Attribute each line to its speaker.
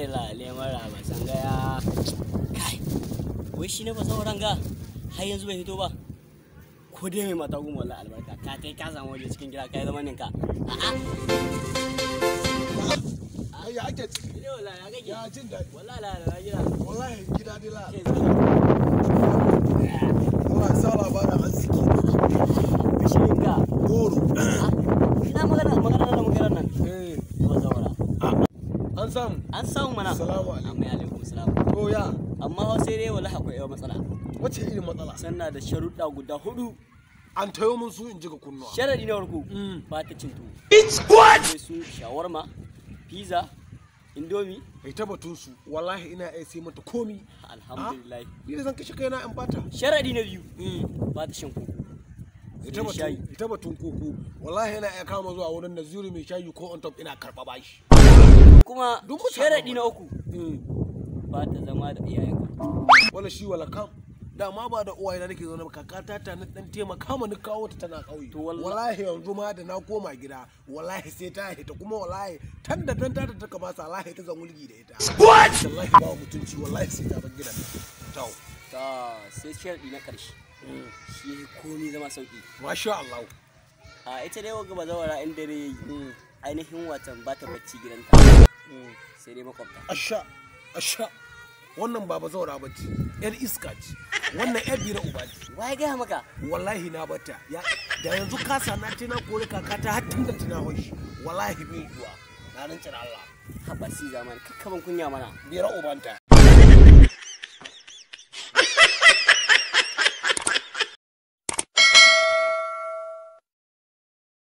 Speaker 1: Lale maraba sangaya. Kai, wai shi ne ba sauran ga har yanzu bai fito ba. Ko dai mai mata goma wallahi albarka ka kai ka samu waje cikin gida kai zaman ninka. A'a.
Speaker 2: Ai ya ake ciki.
Speaker 1: Ne wallahi ya kake.
Speaker 2: Ya jin daɗi.
Speaker 1: Wallahi la la gida.
Speaker 2: Wallahi gida dai la. Allah ya sa labarin arziki.
Speaker 1: Bishirin ka.
Speaker 2: Goro.
Speaker 1: Ina magana magana da maganar nan.
Speaker 2: Eh.
Speaker 1: Ba zaura.
Speaker 2: An samu.
Speaker 1: An samu mana.
Speaker 2: Salamu alaikum.
Speaker 1: Amma alaikum salam.
Speaker 2: To ya.
Speaker 1: Amma fa sai dai wallahi akwai yawan matsala.
Speaker 2: Wace irin matsala?
Speaker 1: Sannan da sharuɗa guda hudu.
Speaker 2: An tayo mun su in ji ga kunnuwa.
Speaker 1: Sharadi na farko.
Speaker 2: Mm.
Speaker 1: Ba ta cin tuwo. It's what? Sai su shawarma, pizza, indomie.
Speaker 2: Kai ta batun su wallahi ina iya sai mata komi.
Speaker 1: Alhamdulillah.
Speaker 2: Ni da zan kashe kaina in bata.
Speaker 1: Sharadi na biyu. Ba ta shan koko.
Speaker 2: Ita
Speaker 1: Sai shayi.
Speaker 2: batun ita batun koko wallahi ina iya kama zuwa wurin Naziru mai shayi ko on top ina karba bashi.
Speaker 1: Kuma
Speaker 2: Duk mutanen
Speaker 1: sharadi na
Speaker 2: mu.
Speaker 1: uku. Ba ta zama da iyayenka.
Speaker 2: Wala shi wala kam. Dama ba da uwayena nake zaune ba kakata ta na dan taimaka ma ni kawo ta tana kauye.
Speaker 1: To wallahi-
Speaker 2: Wallahi yanzu ma da na koma gida wallahi sai ta hita kuma wallahi tan da tan ta ta kamata wallahi ta zan wulgi da ita. What? Wallahi ba mutunci wallahi sai ta bar gidan. Tau.
Speaker 1: Ta sai sharadi na ƙarshe. Shi ya komi zama sauki.
Speaker 2: Masha Allah.
Speaker 1: A ita dai wagga bazawara in dare yayi. Ainihin watan ba ta bacci gidanta. Sai dai makwabta.
Speaker 2: Asha asha wannan ba bazaura bace yar iska ce wannan yar bira uba ce.
Speaker 1: Waye gaya maka?
Speaker 2: Wallahi na bata ya da yanzu kasa na ce na kore kakata har tun da tana hoshi wallahi bai yiwa na rantsa da Allah.
Speaker 1: Haba si zamani kakkaban kunya mana.
Speaker 2: Bira ubanta.